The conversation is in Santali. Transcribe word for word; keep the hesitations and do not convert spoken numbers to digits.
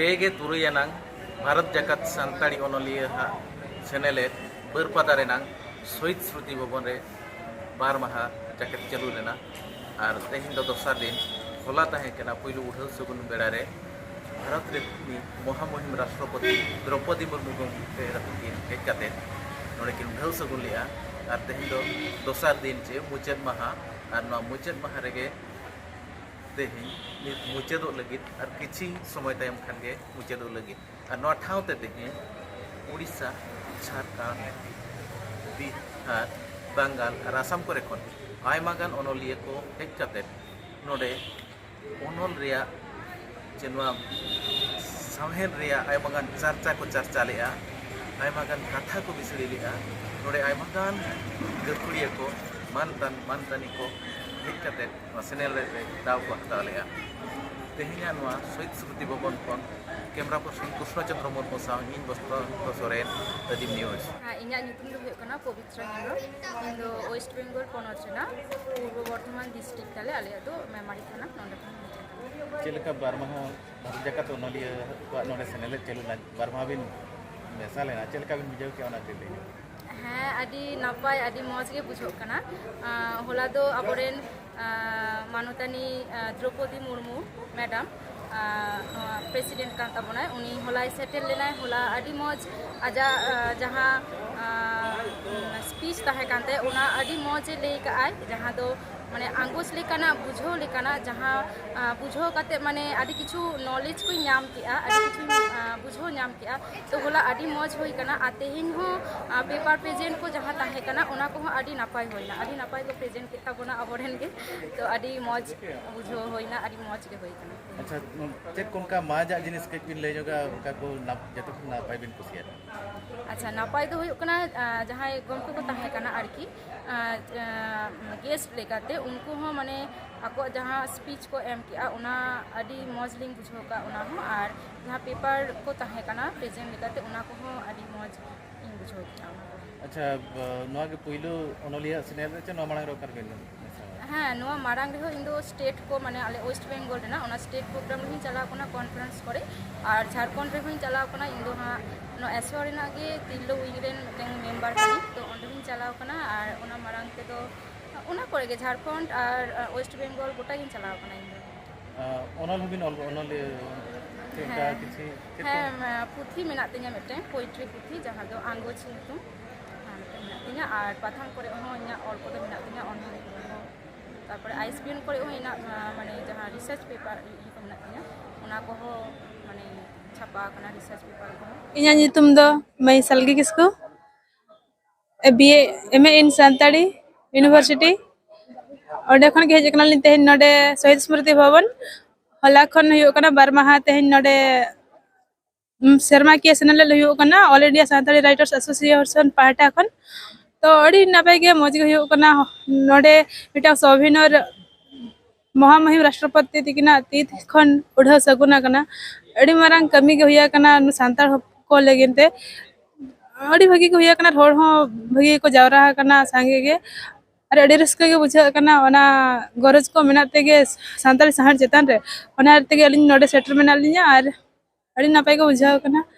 ᱯᱮ ᱜᱮ ᱛᱩᱨᱩᱭ ᱟᱱᱟᱝ ᱵᱷᱟᱨᱚᱛ ᱡᱟᱠᱟᱛ ᱥᱟᱱᱛᱟᱲᱤ ᱚᱱᱚᱞᱤᱭᱟᱹ ᱦᱟᱜ ᱥᱮᱱᱮᱞᱮᱫ ᱵᱟᱹᱨᱯᱟᱫᱟ ᱨᱮᱱᱟᱝ ᱥᱚᱦᱤᱫ ᱥᱢᱨᱩᱛᱤ ᱵᱷᱚᱵᱚᱱ ᱨᱮ ᱵᱟᱨ ᱢᱟᱦᱟ ᱡᱟᱠᱟᱛ ᱪᱟᱹᱞᱩ ᱞᱮᱱᱟ᱾ ᱟᱨ ᱛᱮᱦᱮᱧ ᱫᱚ ᱫᱚᱥᱟᱨ ᱫᱤᱱ, ᱦᱚᱞᱟ ᱛᱟᱦᱮᱸ ᱠᱟᱱᱟ ᱯᱩᱭᱞᱩ ᱩᱰᱷᱟᱹᱣ ᱥᱟᱹᱜᱩᱱ ᱵᱮᱲᱟ ᱨᱮ ᱵᱷᱟᱨᱚᱛ ᱨᱤᱱᱤᱡ ᱢᱚᱦᱟᱢᱩᱦᱤᱢ ᱨᱟᱥᱴᱨᱚᱯᱚᱛᱤ ᱫᱨᱚᱯᱚᱫᱤ ᱢᱩᱨᱢᱩ ᱜᱚᱢᱠᱮ ᱛᱟᱹᱠᱤᱱ ᱦᱮᱡ ᱠᱟᱛᱮ ᱱᱚᱰᱮ ᱠᱤᱱ ᱩᱰᱷᱟᱹᱣ ᱥᱟᱹᱜᱩᱱ ᱞᱮᱫᱼᱟ᱾ ᱟᱨ ᱛᱮᱦᱮᱧ ᱫᱚ ᱫᱚᱥᱟᱨ ᱫᱤᱱ ᱪᱮ ᱢᱩᱪᱟᱹᱫ ᱢᱟᱦᱟ, ᱟᱨ ᱱᱚᱣᱟ ᱢᱩᱪᱟᱹᱫ ᱢᱟᱦᱟ ᱨᱮᱜᱮ ᱛᱮᱦᱮᱧ ᱱᱤᱛ ᱢᱩᱪᱟᱹᱫᱚᱜ ᱞᱟᱹᱜᱤᱫ ᱟᱨ ᱠᱤᱪᱷᱤ ᱥᱚᱢᱚᱭ ᱛᱟᱭᱚᱢ ᱠᱷᱟᱱ ᱜᱮ ᱢᱩᱪᱟᱹᱫᱚᱜ ᱞᱟᱹᱜᱤᱫ᱾ ᱟᱨ ᱱᱚᱣᱟ ᱴᱷᱟᱶ ᱛᱮ ᱛᱮᱦᱮᱧ ᱩᱲᱤᱥᱥᱟ, ᱡᱷᱟᱲᱠᱷᱚᱸᱰ, ᱵᱤᱦᱟᱨ, ᱵᱟᱝᱜᱟᱞ ᱟᱨ ᱟᱥᱟᱢ ᱠᱚᱨᱮ ᱠᱷᱚᱱ ᱟᱭᱢᱟ ᱜᱟᱱ ᱚᱱᱚᱞᱤᱭᱟᱹ ᱠᱚ ᱦᱮᱡ ᱠᱟᱛᱮ ᱱᱚᱰᱮ ᱚᱱᱚᱞ ᱨᱮᱭᱟᱜ ᱪᱮ ᱱᱚᱣᱟ ᱥᱟᱶᱦᱮᱫ ᱨᱮᱭᱟᱜ ᱟᱭᱢᱟ ᱜᱟᱱ ᱪᱟᱨᱪᱟ ᱠᱚ ᱪᱟᱨᱪᱟ ᱞᱮᱫᱼᱟ, ᱟᱭᱢᱟ ᱜᱟᱱ ᱠᱟᱛᱷᱟ ᱠᱚ ᱵᱤᱥᱲᱤ ᱞᱮᱫᱼᱟ᱾ ᱱᱚᱰᱮ ᱟᱭᱢᱟ ᱜᱟᱱ ᱜᱟᱹᱠᱷᱩᱲᱤᱭᱟᱹ ᱠᱚ, ᱢᱟᱱᱛᱟᱱ ᱢᱟᱱᱛᱟᱱᱤ ᱠᱚ ᱦᱮᱡ ᱠᱟᱛᱮ ᱱᱚᱣᱟ ᱥᱮᱱᱮᱞ ᱨᱮ ᱫᱟᱣ ᱠᱚ ᱦᱟᱛᱟᱣ ᱞᱮᱫᱼᱟ᱾ ᱛᱮᱦᱮᱧᱟᱜ ᱱᱚᱣᱟ ᱥᱚᱦᱤᱫ ᱥᱢᱨᱩᱛᱤ ᱵᱷᱚᱵᱚᱱ ᱠᱷᱚᱱ ᱠᱮᱢᱨᱟ ᱯᱟᱨᱥᱚᱱ ᱠᱨᱤᱥᱱᱚ ᱪᱚᱸᱫᱽᱨᱚ ᱢᱩᱨᱢᱩ ᱥᱟᱶ ᱤᱧ ᱵᱚᱥᱚᱱᱛ ᱥᱚᱨᱮᱱ, ᱟᱹᱫᱤᱢ ᱱᱤᱭᱩᱡᱽ᱾ ᱦᱮᱸ, ᱤᱧᱟᱹᱜ ᱧᱩᱛᱩᱢ ᱫᱚ ᱦᱩᱭᱩᱜ ᱠᱟᱱᱟ ᱯᱚᱵᱤᱛᱨᱟ ᱦᱮᱢᱵᱨᱚᱢ᱾ ᱤᱧ ᱫᱚ ᱳᱭᱮᱥᱴ ᱵᱮᱝᱜᱚᱞ ᱯᱚᱱᱚᱛ ᱨᱮᱱᱟᱜ ᱯᱩᱨᱵᱚ ᱵᱚᱨᱫᱷᱚᱢᱟᱱ ᱰᱤᱥᱴᱨᱤᱠᱴ ᱛᱟᱞᱮ, ᱟᱞᱮᱭᱟᱜ ᱫᱚ ᱢᱮᱢᱟᱨᱤ ᱛᱷᱟᱱᱟ, ᱱᱚᱸᱰᱮ ᱠᱷᱚᱱ ᱦᱮᱡ ᱟᱠᱟᱱᱟ᱾ ᱪᱮᱫ ᱞᱮᱠᱟ ᱵᱟᱨ ᱢᱟᱦᱟ ᱵᱷᱟᱨᱚᱛ ᱡᱟᱠᱟᱛ ᱚᱱᱚᱞᱤᱭᱟᱹ ᱠᱚᱣᱟᱜ ᱱᱚᱰᱮ ᱥᱮᱱᱮᱞᱮᱫ ᱪᱟᱹᱞᱩ ᱞᱮᱱᱟ, ᱵᱟᱨ ᱢᱟᱦᱟ ᱵᱤᱱ ᱢᱮᱥᱟ ᱞᱮᱱᱟ, ᱪᱮᱫ ᱞᱮᱠᱟ ᱵᱤᱱ ᱵᱩᱡᱷᱟᱹᱣ ᱠᱮᱫᱼᱟ, ᱚᱱᱟ ᱠᱟᱹᱴᱤᱡ ᱞᱟᱹᱭ ᱧᱚᱜ? ᱦᱮᱸ, ᱟᱹᱰᱤ ᱱᱟᱯᱟᱭ, ᱟᱹᱰᱤ ᱢᱚᱡᱽ ᱜᱮ ᱵᱩᱡᱷᱟᱹᱜ ᱠᱟᱱᱟ᱾ ᱟᱸ, ᱦᱚᱞᱟ ᱫᱚ ᱟᱵᱚᱨᱮᱱ, ᱟᱸ, ᱢᱟᱱᱚᱛᱟᱱᱤ, ᱟᱸ, ᱫᱨᱚᱯᱚᱫᱤ ᱢᱩᱨᱢᱩ ᱢᱮᱰᱟᱢ, ᱟᱸ, ᱱᱚᱣᱟ ᱯᱨᱮᱥᱤᱰᱮᱱᱴ ᱠᱟᱱ ᱛᱟᱵᱚᱱᱟᱭ, ᱩᱱᱤ ᱦᱚᱞᱟᱭ ᱥᱮᱴᱮᱨ ᱞᱮᱱᱟᱭ᱾ ᱦᱚᱞᱟ ᱟᱹᱰᱤ ᱢᱚᱡᱽ ᱟᱡᱟᱜ, ᱟᱸ, ᱡᱟᱦᱟᱸ, ᱟᱸ, ᱩᱢ, ᱥᱯᱤᱪ ᱛᱟᱦᱮᱸ ᱠᱟᱱ ᱛᱟᱭᱟ, ᱚᱱᱟ ᱟᱹᱰᱤ ᱢᱚᱡᱽ ᱮ ᱞᱟᱹᱭ ᱠᱟᱜᱼᱟᱭ, ᱡᱟᱦᱟᱸ ᱫᱚ ᱢᱟᱱᱮ ᱟᱸᱜᱚᱪ ᱞᱮᱠᱟᱱᱟᱜ, ᱵᱩᱡᱷᱟᱹᱣ ᱞᱮᱠᱟᱱᱟᱜ, ᱡᱟᱦᱟᱸ, ᱟᱸ, ᱵᱩᱡᱷᱟᱹᱣ ᱠᱟᱛᱮ ᱢᱟᱱᱮ ᱟᱹᱰᱤ ᱠᱤᱪᱷᱩ ᱱᱚᱞᱮᱡᱽ ᱠᱚᱧ ᱧᱟᱢ ᱠᱮᱜᱼᱟ, ᱟᱹᱰᱤ ᱠᱤᱪᱷᱩᱧ, ᱟᱸ, ᱵᱩᱡᱷᱟᱹᱣ ᱧᱟᱢ ᱠᱮᱜᱼᱟ᱾ ᱛᱚ ᱦᱚᱞᱟ ᱟᱹᱰᱤ ᱢᱚᱡᱽ ᱦᱩᱭ ᱠᱟᱱᱟ᱾ ᱟᱨ ᱛᱮᱦᱮᱧ ᱦᱚᱸ, ᱟᱸ, ᱯᱮᱯᱟᱨ ᱯᱨᱮᱡᱮᱱᱴ ᱠᱚ ᱡᱟᱦᱟᱸ ᱛᱟᱦᱮᱸ ᱠᱟᱱᱟ, ᱚᱱᱟ ᱠᱚᱦᱚᱸ ᱟᱹᱰᱤ ᱱᱟᱯᱟᱭ ᱦᱩᱭᱱᱟ, ᱟᱹᱰᱤ ᱱᱟᱯᱟᱭ ᱠᱚ ᱯᱨᱮᱡᱮᱱᱴ ᱠᱮᱫ ᱛᱟᱵᱚᱱᱟ ᱟᱵᱚᱨᱮᱱ ᱜᱮ᱾ ᱛᱚ ᱟᱹᱰᱤ ᱢᱚᱡᱽ ᱵᱩᱡᱷᱟᱹᱣ ᱦᱩᱭᱱᱟ, ᱟᱹᱰᱤ ᱢᱚᱡᱽ ᱜᱮ ᱦᱩᱭ ᱠᱟᱱᱟ᱾ ᱟᱪᱪᱷᱟ, ᱪᱮᱫ ᱠᱚ ᱚᱱᱠᱟ ᱢᱟᱡᱟᱜ ᱡᱤᱱᱤᱥ ᱠᱟᱹᱡ ᱵᱤᱱ ᱞᱟᱹᱭ ᱧᱚᱜᱟ, ᱚᱠᱟ ᱠᱚ ᱱᱟᱯ-, ᱡᱚᱛᱚ ᱠᱷᱚᱱ ᱱᱟᱯᱟᱭ ᱵᱤᱱ ᱠᱩᱥᱤᱭᱟᱫᱟ? ᱟᱪᱪᱷᱟ, ᱱᱟᱯᱟᱭ ᱫᱚ ᱦᱩᱭᱩᱜ ᱠᱟᱱᱟ, ᱟᱸ, ᱡᱟᱦᱟᱸᱭ ᱜᱚᱢᱠᱮ ᱠᱚ ᱛᱟᱦᱮᱸ ᱠᱟᱱᱟ ᱟᱨᱠᱤ, ᱟᱸ, ᱟᱸ, ᱜᱮᱥᱴ ᱞᱮᱠᱟᱛᱮ, ᱩᱱᱠᱩ ᱦᱚᱸ ᱢᱟᱱᱮ ᱟᱠᱚᱣᱟᱜ ᱡᱟᱦᱟᱸ ᱥᱯᱤᱪ ᱠᱚ ᱮᱢ ᱠᱮᱜᱼᱟ, ᱚᱱᱟ ᱟᱹᱰᱤ ᱢᱚᱡᱽ ᱞᱤᱧ ᱵᱩᱡᱷᱟᱹᱣ ᱠᱟᱜᱼᱟ, ᱚᱱᱟ ᱦᱚᱸ᱾ ᱟᱨ ᱡᱟᱦᱟᱸ ᱯᱮᱯᱟᱨ ᱠᱚ ᱛᱟᱦᱮᱸ ᱠᱟᱱᱟ ᱯᱨᱮᱡᱮᱱᱴ ᱞᱮᱠᱟᱛᱮ, ᱚᱱᱟ ᱠᱚᱦᱚᱸ ᱟᱹᱰᱤ ᱢᱚᱡᱽ ᱤᱧ ᱵᱩᱡᱷᱟᱹᱣ ᱠᱮᱜᱼᱟ, ᱚᱱᱟ ᱠᱚ᱾ ᱟᱪᱪᱷᱟ, ᱵ-, ᱱᱚᱣᱟ ᱜᱮ ᱯᱩᱭᱞᱩ ᱚᱱᱚᱞᱤᱭᱟᱹ ᱥᱮᱱᱮᱞ ᱨᱮ, ᱪᱮ ᱱᱚᱣᱟ ᱢᱟᱲᱟᱝ ᱨᱮ ᱚᱠᱟ ᱨᱮᱵᱤᱱ ᱢᱮᱥᱟ ᱞᱮᱱᱟ? ᱦᱮᱸ, ᱱᱚᱣᱟ ᱢᱟᱲᱟᱝ ᱨᱮᱦᱚᱸ ᱤᱧ ᱫᱚ ᱥᱴᱮᱴ ᱠᱚ, ᱢᱟᱱᱮ ᱟᱞᱮ ᱳᱭᱮᱥᱴ ᱵᱮᱝᱜᱚᱞ ᱨᱮᱱᱟᱜ ᱚᱱᱟ ᱥᱴᱮᱴ ᱯᱨᱳᱜᱨᱟᱢ ᱨᱮᱦᱚᱸᱧ ᱪᱟᱞᱟᱣ ᱠᱟᱱᱟ, ᱠᱚᱱᱯᱷᱟᱨᱮᱱᱥ ᱠᱚᱨᱮ, ᱟᱨ ᱡᱷᱟᱲᱠᱷᱚᱸᱰ ᱨᱮᱦᱚᱸᱧ ᱪᱟᱞᱟᱣ ᱠᱟᱱᱟ᱾ ᱤᱧ ᱫᱚ ᱦᱟᱸᱜ ᱱᱚᱣᱟ ᱮᱥᱣᱟ ᱨᱮᱱᱟᱜ ᱜᱮ ᱛᱤᱨᱞᱟᱹ ᱣᱤᱝ ᱨᱮᱱ ᱢᱤᱫᱴᱮᱱ ᱢᱮᱢᱵᱟᱨ ᱠᱟᱹᱱᱟᱹᱧ, ᱛᱚ ᱚᱸᱰᱮ ᱦᱚᱸᱧ ᱪᱟᱞᱟᱣ ᱠᱟᱱᱟ᱾ ᱟᱨ ᱚᱱᱟ ᱢᱟᱲᱟᱝ ᱛᱮᱫᱚ ᱚᱱᱟ ᱠᱚᱨᱮ ᱜᱮ, ᱡᱷᱟᱲᱠᱷᱚᱸᱰ ᱟᱨ ᱳᱭᱮᱥᱴ ᱵᱮᱝᱜᱚᱞ ᱜᱚᱴᱟ ᱜᱤᱧ ᱪᱟᱞᱟᱣ ᱠᱟᱱᱟ ᱤᱧ ᱫᱚ᱾ ᱟᱸ, ᱚᱱᱚᱞ ᱦᱚᱸᱵᱤᱱ ᱚᱞ, ᱚᱱᱚᱞᱤᱭᱟᱹ ᱪᱮᱫ ᱞᱮᱠᱟ ᱦᱮᱸ᱾ ᱠᱤᱪᱷᱩ ᱪᱮᱫ ᱠᱚ? ᱦᱮᱸ, ᱢᱟ, ᱯᱩᱛᱷᱤ ᱢᱮᱱᱟᱜ ᱛᱤᱧᱟ ᱢᱤᱫᱴᱮᱱ, ᱯᱳᱭᱮᱴᱨᱤ ᱯᱩᱛᱷᱤ, ᱡᱟᱦᱟᱸ ᱫᱚ ᱟᱸᱜᱚᱪ ᱧᱩᱛᱩᱢ, ᱚᱱᱟ ᱢᱤᱫᱴᱮᱱ ᱢᱮᱱᱟᱜ ᱛᱤᱧᱟ᱾ ᱟᱨ ᱯᱟᱛᱷᱟᱢ ᱠᱚᱨᱮ ᱦᱚᱸ ᱤᱧᱟᱹᱜ ᱚᱞ ᱠᱚᱫᱚ ᱢᱮᱱᱟᱜ ᱛᱤᱧᱟ, ᱚᱱᱚᱞ ᱠᱚ᱾ ᱛᱟᱨᱯᱚᱨᱮ ᱟᱭᱮᱥᱵᱤᱮᱱ ᱠᱚᱨᱮ ᱦᱚᱸ ᱤᱧᱟᱹᱜ, ᱢᱟ, ᱢᱟᱱᱮ ᱡᱟᱦᱟᱸ ᱨᱤᱥᱟᱨᱪ ᱯᱮᱯᱟᱨ ᱤᱭᱟᱹ ᱠᱚ ᱢᱮᱱᱟᱜ ᱛᱤᱧᱟ, ᱚᱱᱟ ᱠᱚᱦᱚᱸ ᱢᱟᱱᱮ ᱪᱷᱟᱯᱟ ᱟᱠᱟᱱᱟ, ᱨᱤᱥᱟᱨᱪ ᱯᱮᱯᱟᱨ ᱠᱚᱦᱚᱸ᱾ ᱤᱧᱟᱹᱜ ᱧᱩᱛᱩᱢ ᱫᱚ ᱢᱟᱹᱭ ᱥᱟᱞᱜᱤ ᱠᱤᱥᱠᱩ, ᱵᱤ ᱮ, ᱮᱢ ᱮ ᱤᱱ ᱥᱟᱱᱛᱟᱲᱤ ᱤᱭᱩᱱᱤᱵᱷᱟᱨᱥᱤᱴᱤ᱾ ᱚᱸᱰᱮ ᱠᱷᱚᱱ ᱜᱮ ᱦᱮᱡ ᱠᱟᱱᱟᱞᱤᱧ ᱛᱮᱦᱮᱧ ᱱᱚᱰᱮ ᱥᱚᱦᱤᱫ ᱥᱢᱨᱤᱛᱤ ᱵᱷᱚᱵᱚᱱ᱾ ᱦᱚᱞᱟ ᱠᱷᱚᱱ ᱦᱩᱭᱩᱜ ᱠᱟᱱᱟ ᱵᱟᱨ ᱢᱟᱦᱟ ᱛᱮᱦᱮᱧ ᱱᱚᱰᱮ, ᱩᱢ, ᱥᱮᱨᱢᱟᱠᱤᱭᱟᱹ ᱥᱮᱱᱮᱞᱮᱫ ᱦᱩᱭᱩᱜ ᱠᱟᱱᱟ All India Santali Writers Association ᱯᱟᱦᱴᱟ ᱠᱷᱚᱱ᱾ ᱛᱚ ᱟᱹᱰᱤ ᱱᱟᱯᱟᱭ ᱜᱮ, ᱢᱚᱡᱽ ᱜᱮ ᱦᱩᱭᱩᱜ ᱠᱟᱱᱟ᱾ ᱱᱚᱰᱮ ᱢᱤᱫᱴᱟᱝ ᱥᱚᱵᱷᱤᱱᱚᱨ ᱢᱚᱦᱟᱢᱚᱦᱤᱢ ᱨᱟᱥᱴᱨᱚᱯᱚᱛᱤ ᱛᱤᱠᱤᱱᱟᱜ ᱛᱤ ᱠᱷᱚᱱ ᱩᱰᱷᱟᱹᱣ ᱥᱟᱹᱜᱩᱱ ᱟᱠᱟᱱᱟ᱾ ᱟᱹᱰᱤ ᱢᱟᱨᱟᱝ ᱠᱟᱹᱢᱤ ᱜᱮ ᱦᱩᱭ ᱟᱠᱟᱱᱟ ᱥᱟᱱᱛᱟᱲ ᱦᱚᱯ-, ᱠᱚ ᱞᱟᱹᱜᱤᱫ ᱛᱮ᱾ ᱟᱹᱰᱤ ᱵᱷᱟᱹᱜᱤ ᱜᱮ ᱦᱩᱭ ᱟᱠᱟᱱᱟ, ᱦᱚᱲ ᱦᱚᱸ ᱵᱷᱟᱹᱜᱤ ᱜᱮᱠᱚ ᱡᱟᱣᱨᱟ ᱟᱠᱟᱱᱟ ᱥᱟᱸᱜᱮ ᱜᱮ᱾ ᱟᱨ ᱟᱹᱰᱤ ᱨᱟᱹᱥᱠᱟᱹ ᱜᱮ ᱵᱩᱡᱷᱟᱹᱜ ᱠᱟᱱᱟ ᱚᱱᱟ ᱜᱚᱨᱚᱡᱽ ᱠᱚ ᱢᱮᱱᱟᱜ ᱛᱮᱜᱮ ᱥᱟᱱᱛᱟᱲᱤ ᱥᱟᱶᱦᱮᱫ ᱪᱮᱛᱟᱱ ᱨᱮ, ᱚᱱᱟ ᱛᱮᱜᱮ ᱟᱹᱞᱤᱧ ᱱᱚᱰᱮ ᱥᱮᱴᱮᱨ ᱢᱮᱱᱟᱜ ᱞᱤᱧᱟ᱾ ᱟᱨ ᱟᱹᱰᱤ ᱱᱟᱯᱟᱭ ᱜᱮ ᱵᱩᱡᱷᱟᱹᱣ ᱠᱟᱱᱟ᱾